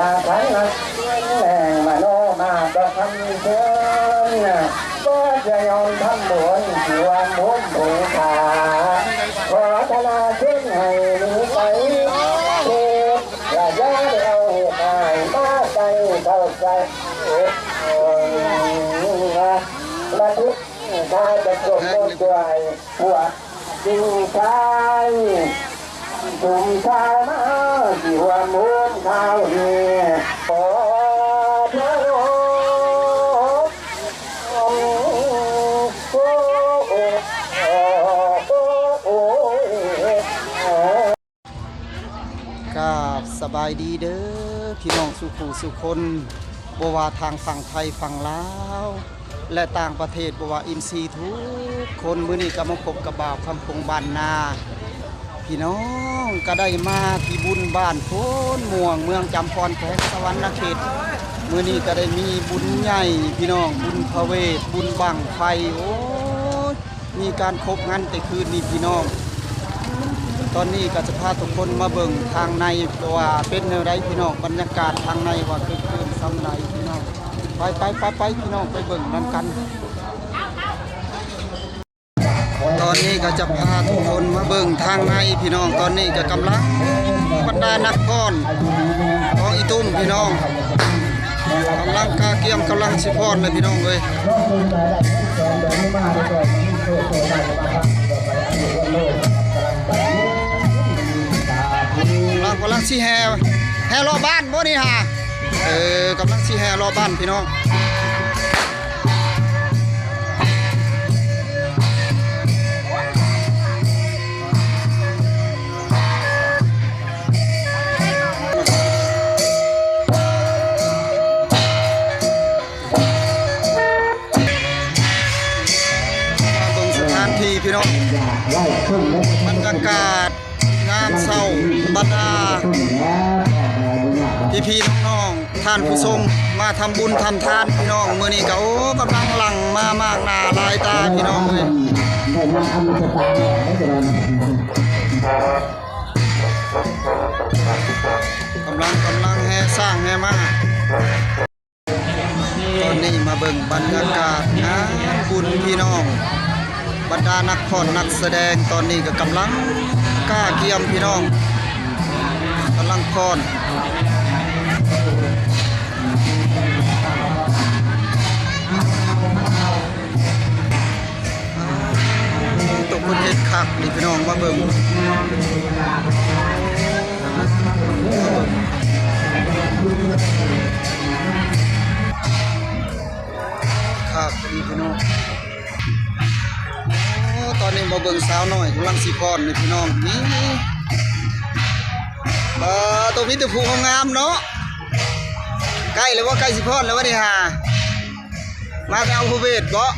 ອາໄສຮັກແຫ່ງມະໂນມາດອກຄຳເຊີນ ກໍຈະຍອມທຳບຸນຮ່ວມບຸນພູຊາ ຂໍທະນາເຊີນໃຫ້ມີໄປເທດ ລະຢ່າໄດ້ເອົາເຫດຮ້າຍມາໃສ່ເຂົ້າໃຈ ລະທຸກຂ້າຈະສົມມຸດດ້ວຍພວກຈິງຊາຍ ຊຸມຊາວມາທີ່ຮ່ວມໂຮມຂ່າວແຫ່ ຂໍເທີດ ໂອ້ ໂອ້ ໂອ້ ໂອ້ ໂອ້ ໂອ້. ກາບສະບາຍດີເດີພີ່ນ້ອງສູ່ຜູ້ສູ່ຄົນ ບໍ່ວ່າທາງຝັ່ງໄທຝັ່ງລາວ ແລະ ຕ່າງປະເທດ ບໍ່ວ່າເອັຟຊີທຸກຄົນ. ມື້ນີ້ກໍມາພົບກັບບ່າວຄຳພົງບ້ານນາ ພີ່ນ້ອງກໍໄດ້ມາທີ່ບຸນບ້ານໂພນມ່ວງ ເມືອງຈຳພອນ ແຂວງສະຫວັນນະເຂດ. ມື້ນີ້ກໍໄດ້ມີບຸນໃຫຍ່ພີ່ນ້ອງ ບຸນພະເວດ ບຸນບັ້ງໄຟ ໂອ້ຍ ມີການຄົບງັນແຕ່ຄືນນີ້ພີ່ນ້ອງ. ຕອນນີ້ກໍຈະພາທຸກຄົນມາເບິ່ງທາງໃນວ່າເປັນແນວໃດພີ່ນ້ອງ ບັນຍາກາດທາງໃນວ່າຄຶກຄື້ນສ່ຳໃດພີ່ນ້ອງ. ໄປໆໆໆ ພີ່ນ້ອງໄປເບິ່ງນຳກັນ. ຕອນນີ້ກໍຈະພາທຸກຄົນມາເບິ່ງທາງໃນພີ່ນ້ອງ. ຕອນນີ້ກໍກຳລັງ ບັນດານັກຟ້ອນຂອງອີຕຸ້ມພີ່ນ້ອງ ກຳລັງກະກຽມ ກຳລັງຊິຟ້ອນເລີຍພີ່ນ້ອງເອີຍ. ກຳລັງ ກຳລັງຊິແຫ່ ແຫ່ເລາະບ້ານບໍ່ນີ້ຫາ? ເອີ ກຳລັງຊິແຫ່ເລາະບ້ານພີ່ນ້ອງ. ມາເບິ່ງສະຖານທີ່ພີ່ນ້ອງ ບັນຍາກາດ ງານເຊົ້າ ບັນດາພີ່ໆນ້ອງໆ ທ່ານຜູ້ຊົມ ມາທຳບຸນທຳທານພີ່ນ້ອງ. ມື້ນີ້ກໍ ໂອ້ ກຳລັງຫຼັ່ງມາມາກໜ້າຫຼາຍຕາພີ່ນ້ອງເອີຍ. ກຳລັງ ກຳລັງແຫ່ຊ້າງແຫ່ມ້າ. ຕອນນີ້ມາເບິ່ງບັນຍາກາດງານບຸນພີ່ນ້ອງ ບັນດານັກຟ້ອນນັກສະແດງ ຕອນນີ້ກໍກຳລັງກະກຽມພີ່ນ້ອງ ກຳລັງຟ້ອນ. ຕົກເພິ່ນເຮັດຄັກນີ້ພີ່ນ້ອງ ມາເບິ່ງ ຄັກອີ່ຫຼີພີ່ນ້ອງ. ໂອ້ ຕອນນີ້ມາເບິ່ງສາວນ້ອຍກຳລັງຊິຟ້ອນນີ້ພີ່ນ້ອງ ນີ້ ປາໂຕ ມີແຕ່ຜູ້ງາມໆເນາະ. ໃກ້ແລ້ວບໍ່? ໃກ້ຊິຟ້ອນແລ້ວວະນີ້ຫາ? ມາແຕ່ເອົາພະເວດບໍ່?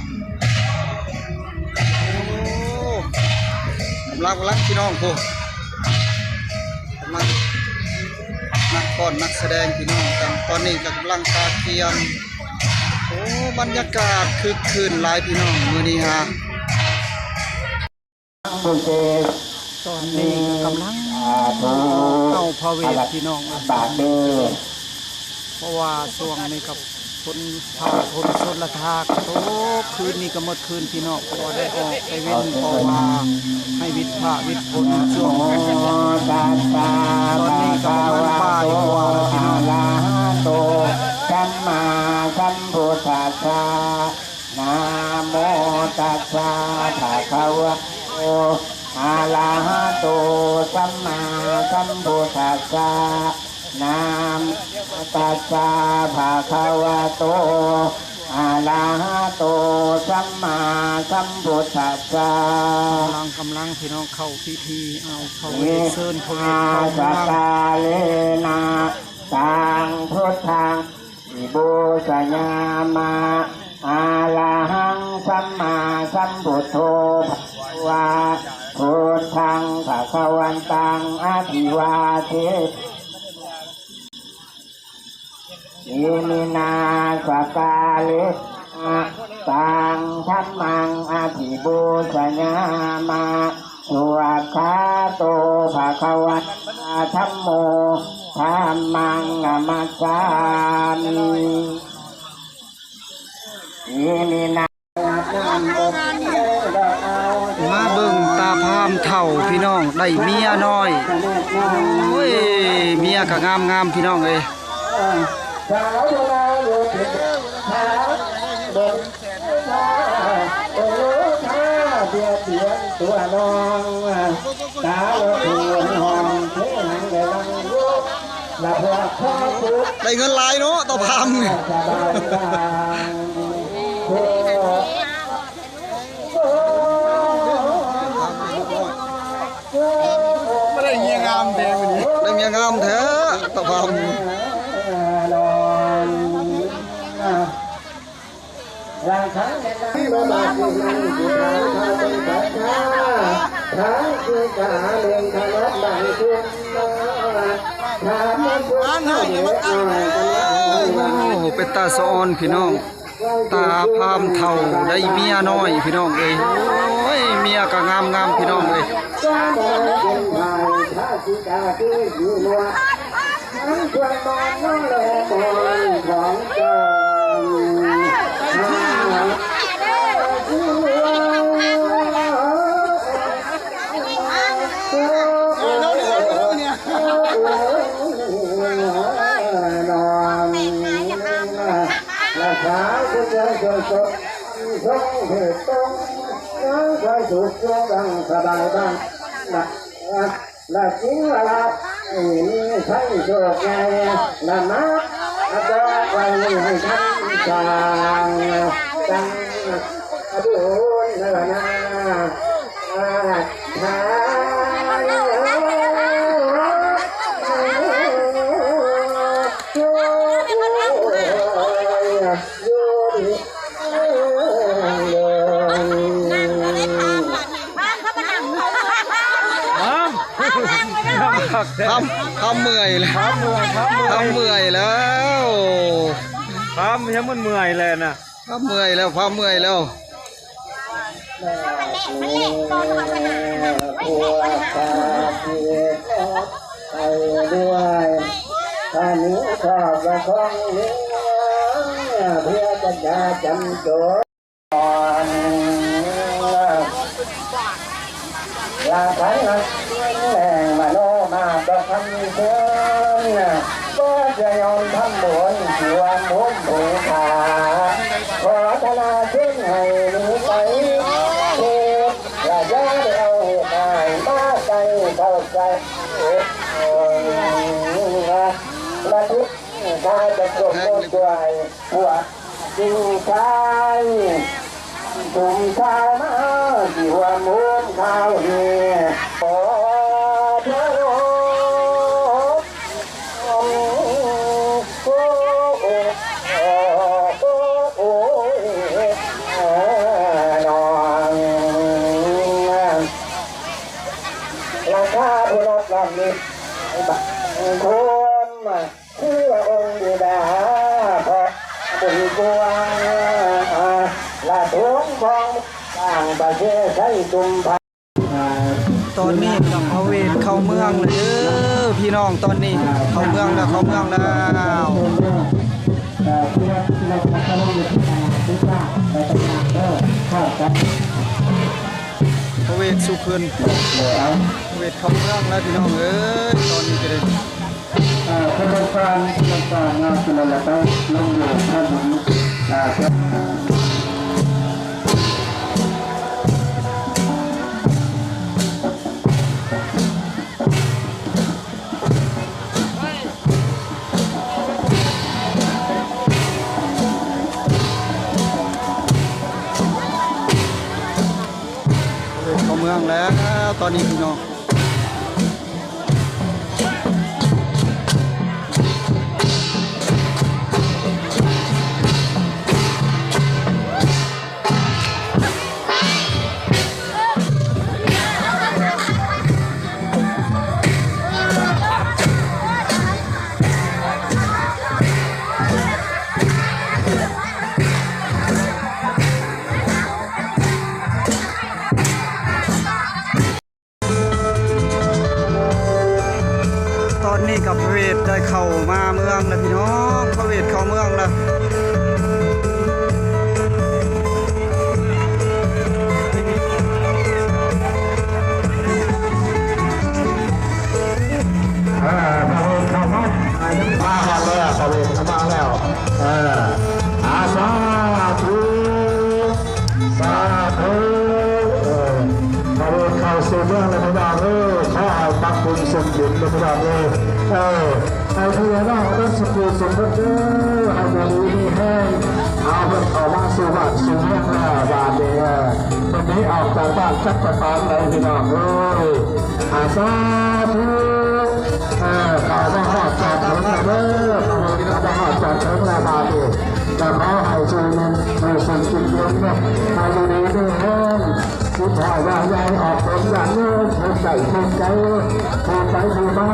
ໂອ້ ກຳລັງ ກຳລັງພີ່ນ້ອງ ໂອ້ ກຳລັງ ນັກຟ້ອນນັກສະແດງພີ່ນ້ອງກັນ ຕອນນີ້ກໍກຳລັງກະກຽມ. ໂອ້ ບັນຍາກາດຄຶກຄື້ນຫຼາຍພີ່ນ້ອງ ມື້ນີ້ຫາ. ຕອນນີ້ກໍກຳລັງເອົາພະເວດພີ່ນ້ອງເອີຍ ເພາະວ່າຊ່ວງນີ້ກໍຝົນຟ້າຝົນຊົນລະທາກໍຕົກ ຄືນນີ້ກໍໝົດຄືນພີ່ນ້ອງ ເພາະວ່າໄດ້ອອກໄປເວັນ ເພາະວ່າໃຫ້ວິດພະວິດຝົນຊ່ວງ ຕອນນີ້ກໍປະມານບ່າຍກວ່າແລ້ວພີ່ນ້ອງ. ນະໂມຕັດສະ ພະຄະວະໂຕ ອະລະຫະໂຕ ສຳມາສຳພຸດທັດສະ. ນະໂມຕັດສະ ພະຄະວະໂຕ ອະລະຫະໂຕ ສຳມາສຳພຸດທັດສະ. ກຳລັງ ກຳລັງ ພີ່ນ້ອງເຂົ້າພິທີ ເອົາພະເວດ ເຊີນພະເວດເຂົ້າເມືອງ. ສະກາເລນະ ຕັງ ພຸດທັງ ວິບູຊະຍາມະ ອະລະຫັງ ສຳມາສຳພຸດໂທ ພະຄະວາ ພຸດທັງ ພະຄະວັນຕັງ ອະພິວາເທ ອິມິນາ ສະກາເລນະ ຕັງ ທຳມັງ ອະພິປູຊະຍາມະ ສຸວັກຂາໂຕ ພະຄະວະຕາ ທຳໂມ ທຳມັງນະມັດສາມິ ອີມິນະ ມາເບິ່ງຕາພາມເຖົ້າພີ່ນ້ອງ ໄດ້ເມຍນ້ອຍ ໂອ້ຍ ເມຍກະງາມໆ ພີ່ນ້ອງເອີຍ. ສາວໂບລານຢູ່ເຂດທາງບົນ ໂອໂລທາບຽດບຽນຕົວນ້ອງ ສາວເຂດຫ້ອງເພງແລະລັງໂຍ ລະພວກພໍ່ປຸກ ໄດ້ເງິນຫຼາຍເນາະ ຕາພາມນີ້ ສະບາຍຕາ ໂອ້ ມາໄດ້ເມຍງາມແທ້ມື້ນີ້ ໄດ້ເມຍງາມແທ້ ຕາພາມ. ໂອ້ ເປັນຕາສະອອນພີ່ນ້ອງ ຕາພາມເຖົ້າໄດ້ເມຍນ້ອຍພີ່ນ້ອງເອີຍ ໂອ້ຍ ເມຍກະງາມໆ ພີ່ນ້ອງເອີຍ. ລະສາວຜູ້ເຈົ້າຊົງສົດ ຊົງເທີດຕົງ ຍັງຄອຍສຸກສູງດັ່ງສະບາຍບ້ານນະ ລະຈິງລະລາບ ໃຫ້ມີໄຊໂຊກໃຫຍ່ ລະມາ ລະຕໍ່ໄວ້ໃຫ້ທັນສ້າງ ຕັ້ງອະດຸນນະລະນາ ອາ ທາ ຢູ່ດີ ພາມ ພາມເມື່ອຍແລ້ວ ພາມເມື່ອຍ ພາມເມື່ອຍແລ້ວ ພາມຍັງມັນເມື່ອຍແລ້ວນະ ພາມເມື່ອຍແລ້ວ ພາມເມື່ອຍແລ້ວ. ພວກຂ້າພຽງໄປດ້ວຍ ຖ້າມີຄອບລະຄອງເຮືອ ເພື່ອຈະຢ່າຈຳຈົນ ລະໄປຮັກແຫ່ງມະໂນມາດອກຄຳເຊີນ ກໍຈະຍອມທຳບຸນທີ່ວ່າບຸນພູຜາ ຂໍທະນາເຊີນໃຫ້ໜີໄປເຂດ ລະຢ່າໄດ້ເອົາເຫດຮ້າຍມາໃສ່ເຂົ້າໃຈ ລະທຸກ ຂ້າຈະສົມມຸດດ້ວຍພວກຈິງຊາຍ ຊຸມຊາວມາທີ່ຮ່ວມໂຮມຂ່າວແຫ່ ຂໍພະໂລມ ໂອ້ ໂອ້ ໂອ້ ໂອ້ຍ ນ້ອງ ລາຄາຜູ້ຮັບລອງນີ້ບາງຄົນ ຄືວ່າອົງບິດາ ພໍ່ບຸນກວ້າງ ລະທົງຂອງຕ່າງປະເທດໃຊ້ຊຸມພະ ຕອນນີ້ກະພະເວດເຂົ້າເມືອງແລ້ວເດີພີ່ນ້ອງ ຕອນນີ້ເຂົ້າເມືອງແລ້ວ ເຂົ້າເມືອງແລ້ວ ພະເວດສູ່ຂຶ້ນ ພະເວດເຂົ້າເມືອງແລ້ວພີ່ນ້ອງເອີຍ ຕອນນີ້ກະໄດ້ ເອີ ເພິ່ນຕ້ອງການ ເພິ່ນຕ້ອງການງານເພິ່ນລະໄປລົງຢູ່ທ່າບຸນ ເອີ ເຂົ້າເມືອງແລ້ວຕອນນີ້ພີ່ນ້ອງ. ເ ນີ້ກໍພະເວດໄດ້ເຂົ້າມາເມືອງແລ້ວພີ່ນ້ອງ, ພະເວດເຂົ້າເມືອງແລ້ວ. ເອີ ພະເວດເຂົ້າມາ ມາຮອດແລ້ວ ພະເວດເຂົ້າມາແລ້ວ. ເອີ ອາ ສາທຸ ສາທຸ. ເອີ ພະເວດເຂົ້າສູ່ເມືອງແລ້ວພີ່ນ້ອງເອີຍ, ຂໍໃຫ້ປັບປຸງສົມບູນເດີພີ່ນ້ອງເອີຍ. ເອີ ໃຫ້ພີ່ໃຫ້ນ້ອງເບິດສູ່ຜູ້ສູ່ຄົນເດີ ໃຫ້ຢູ່ດີມີແຮງ. ເອົາ ເພິ່ນເຂົ້າມາສູ່ບ້ານສູ່ເມືອງແລ້ວບາດນີ້ ເອີ ເພິ່ນໜີອອກຈາກບ້ານຈັກໄປປານໃດພີ່ນ້ອງເອີຍ. ອາ ສາທຸ. ເອີ ເຂົ້າມາຮອດຈອດເຖິງແລ້ວເດີ, ເຂົ້າມາຮອດຈອດເຖິງແລ້ວບາດນີ້ ກໍຂໍໃຫ້ຢູ່ດີມີສຸກກິນເຢັນເນາະ, ໃຫ້ຢູ່ດີມີແຮງ. ຄິດຮອດວ່າໃຫຍ່ອອກເປັນຍາດໂຍມ ເຮັດໄດ້ຖືກໃຈ ຜູ້ໄປຜູ້ມາ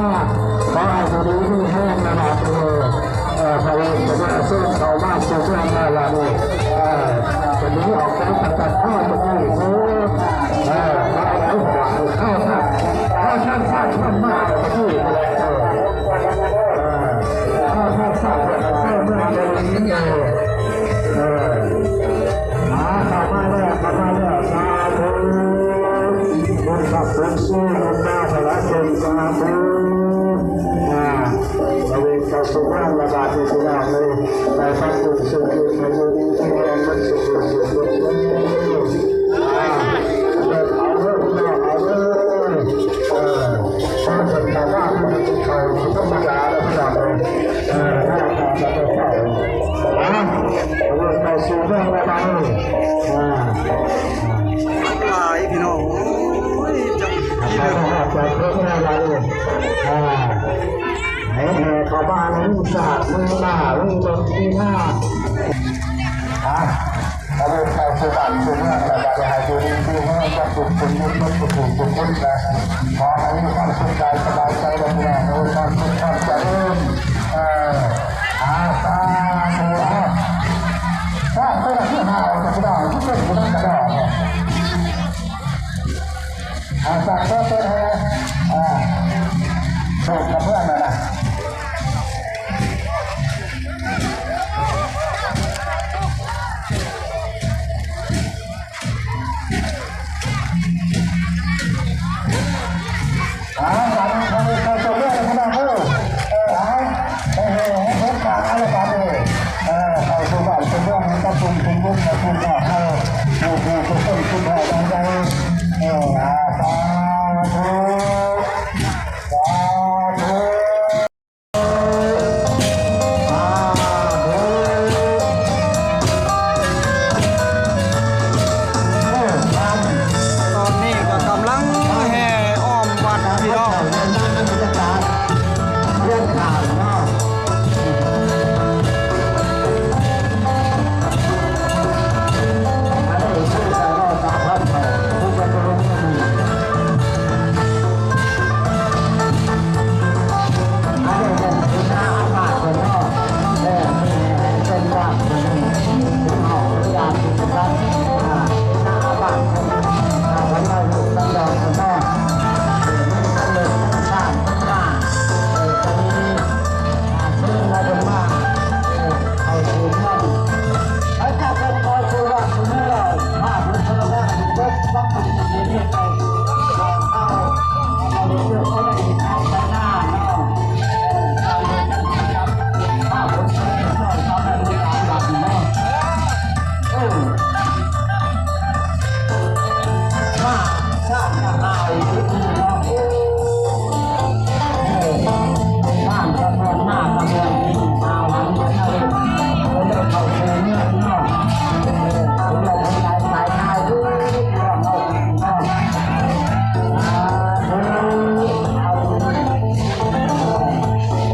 ຂໍໃຫ້ຢູ່ດີມີແຮງນະບາດນີ້. ເອີ ພະເວດກໍໄດ້ເຊີນເຂົ້າມາສູ່ເມືອງແລ້ວລະນີ້. ເອີ ຈະໜີອອກໄປຕັ້ງແຕ່ເຊົ້າຕະກີ້ເດີ. ເອີ ມາໄດ້ຫວານເຂົ້າທາງ ເຂົ້າທາງຊາດເພິ່ນມາແລ້ວຕະກີ້ນີ້ແຫຼະ. ເອີ ເອີ ເຂົ້າທາງຊາດເພິ່ນເຂົ້າເມືອງເດີ. ເອີ ເອີ ອາ ເຂົ້າມາແລ້ວ ເຂົ້າມາແລ້ວ. ສາທຸ ບຸນພະຄຸນຊູ ບຸນມາພະລະສົງ ສາທຸ. ອາ ພະເວດເຂົ້າສູ່ເມືອງລະບາດນີ້ພີ່ນ້ອງເອີຍ, ໃຫ້ປັບປຸງສົມບູນ ໃຫ້ຢູ່ດີມີແຮງເບິດສູ່ຜູ້ສູ່ຄົນເດີ. ອາ ເອົາເດີ ເອົາເດີ ເອີ ເອີ ເຂົ້າມາເຂົ້າທຳມະດາແລ້ວພີ່ນ້ອງເອີຍ. ເອີ ມາເຂົ້າມາເຂົ້າ ມາ ເຂົ້າສູ່ເມືອງແລ້ວບາດນີ້. ອາ ຫຼາຍພີ່ນ້ອງເອີຍ ຈັກ ເຂົ້າມາເຂົ້າເມືອງແລ້ວບາດນີ້. ອາ ໃຫ້ແຫ່ເຂົ້າມາໃນມື້ຊາດມື້ໜ້າ ມື້ເບິ່ງປີໜ້າ. ອາ ເຂົ້າສູ່ບ້ານສູ່ເມືອງແລ້ວບາດນີ້ ໃຫ້ຢູ່ດີມີແຮງ ຈັກທຸກຄົນ ເບິດທຸກຜູ້ທຸກຄົນນະ. ຂໍໃຫ້ມີຄວາມສຸກກາຍສະບາຍໃຈ ແລ້ວພີ່ນ້ອງເອີຍ ຄວາມສຸກຄວາມຈະເລີນ. ເອີ ອາ ສາທຸ. ເອົາ ສາທຸ ຄືຫາວແທ້ພີ່ນ້ອງ ຄືເປັນຜູ້ນັ້ນກະດອກເນາະ. ອາ ສາທຸ ເປີດໃຫ້ ອາ ໂຊກກະເບື້ອງນັ້ນນະ. ເອົາ ບາດນີ້ເຂົ້າສູ່ເມືອງແລ້ວພີ່ນ້ອງເອີຍ. ເອີ ເອົາ ເອີ ເຮັດການເອົາລະບາດນີ້. ເອີ ເຂົ້າສູ່ບ້ານສູ່ເມືອງ ໃຫ້ປະຊຸມຊຸມນຸມໃຫ້ພີ່ນ້ອງເຮົາ ຜູ້ຜູ້ທຸກຄົນ ທຸກໝູ່ໃດ. ເອີ ອາ ສາທຸ ສາທຸ. ຕອນນີ້ກໍກຳລັງແຫ່ອ້ອມວັດພີ່ນ້ອງ.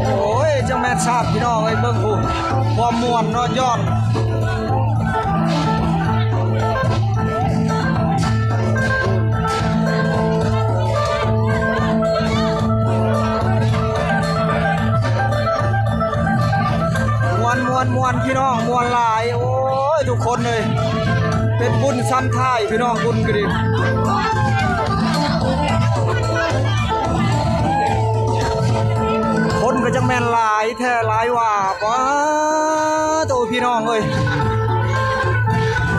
ໂອ້ຍ ຈັ່ງແມ່ນຊາດພີ່ນ້ອງເອີຍ ເບິ່ງພຸ້ນ ຄວາມມ່ວນເນາະ ຍ້ອນ ມ່ວນ ມ່ວນ ມ່ວນ ພີ່ນ້ອງ ມ່ວນຫຼາຍ ໂອ້ຍ ທຸກຄົນເອີຍ ເປັນບຸນຊັ້ນທ້າຍພີ່ນ້ອງ ບຸນກະດິນ. ແມ່ນຫຼາຍແທ້ຫຼາຍວ່າ ປາໂຕ ພີ່ນ້ອງເອີຍ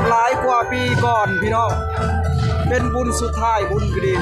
ຫຼາຍກວ່າປີກ່ອນພີ່ນ້ອງ ເປັນບຸນສຸດທ້າຍບຸນກະດີ. ໂ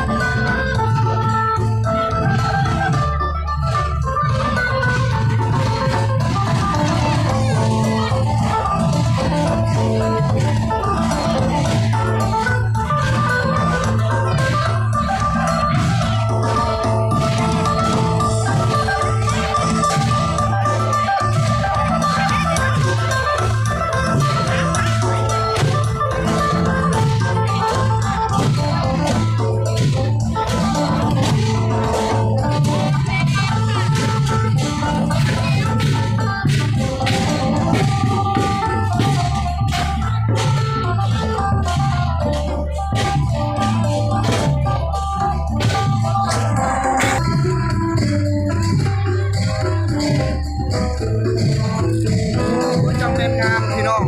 ອ້ຍ ຈັ່ງແມ່ນງາມພີ່ນ້ອງ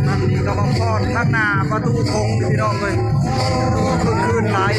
ທາງນີ້ກໍມາຮອດທາງໜ້າປະຕູທົ່ງພີ່ນ້ອງເອີຍ ຄຶກຄື້ນຫຼາຍ.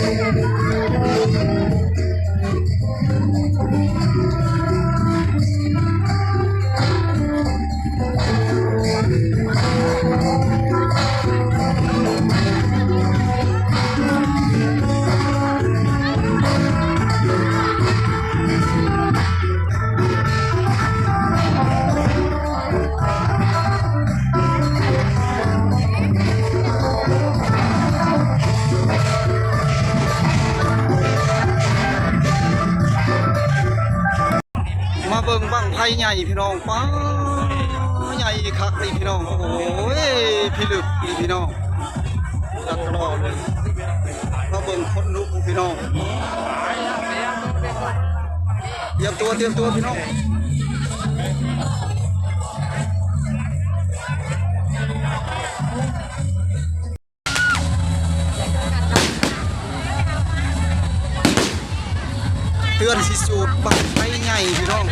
ມາເບິ່ງບັ້ງໄຟໃຫຍ່ພີ່ນ້ອງ ປ້າ ໃຫຍ່ຄັກນີ້ພີ່ນ້ອງ ໂອ້ຍ ພິລຶກນີ້ພີ່ນ້ອງ ຈັກລໍເລີຍ ມາເບິ່ງຄົນລຸກພີ່ນ້ອງ ຕຽມຕົວ ຕຽມຕົວພີ່ນ້ອງ. ເຕືອນຊິສູດບັ້ງໄຟໃຫຍ່ພີ່ນ້ອງ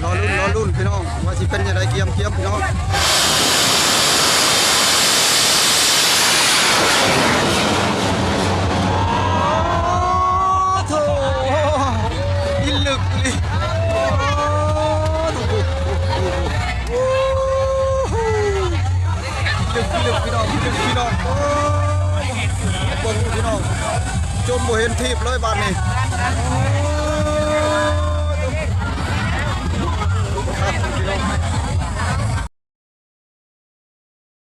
ລໍລຸ້ນ ລໍລຸ້ນພີ່ນ້ອງ ວ່າຊິເປັນຈັ່ງໃດ ກຽມ ກຽມພີ່ນ້ອງ ໂອ້ໂຫ ອີ່ລຶກອີ່ຫຼີ ໂອ້ໂຫ ອີ່ລຶກ ອີ່ລຶກພີ່ນ້ອງ ອີ່ລຶກພີ່ນ້ອງ ໂອ້ຍ ເບິ່ງພີ່ນ້ອງ ຈົນບໍ່ເຫັນທີບເລີຍບາດນີ້.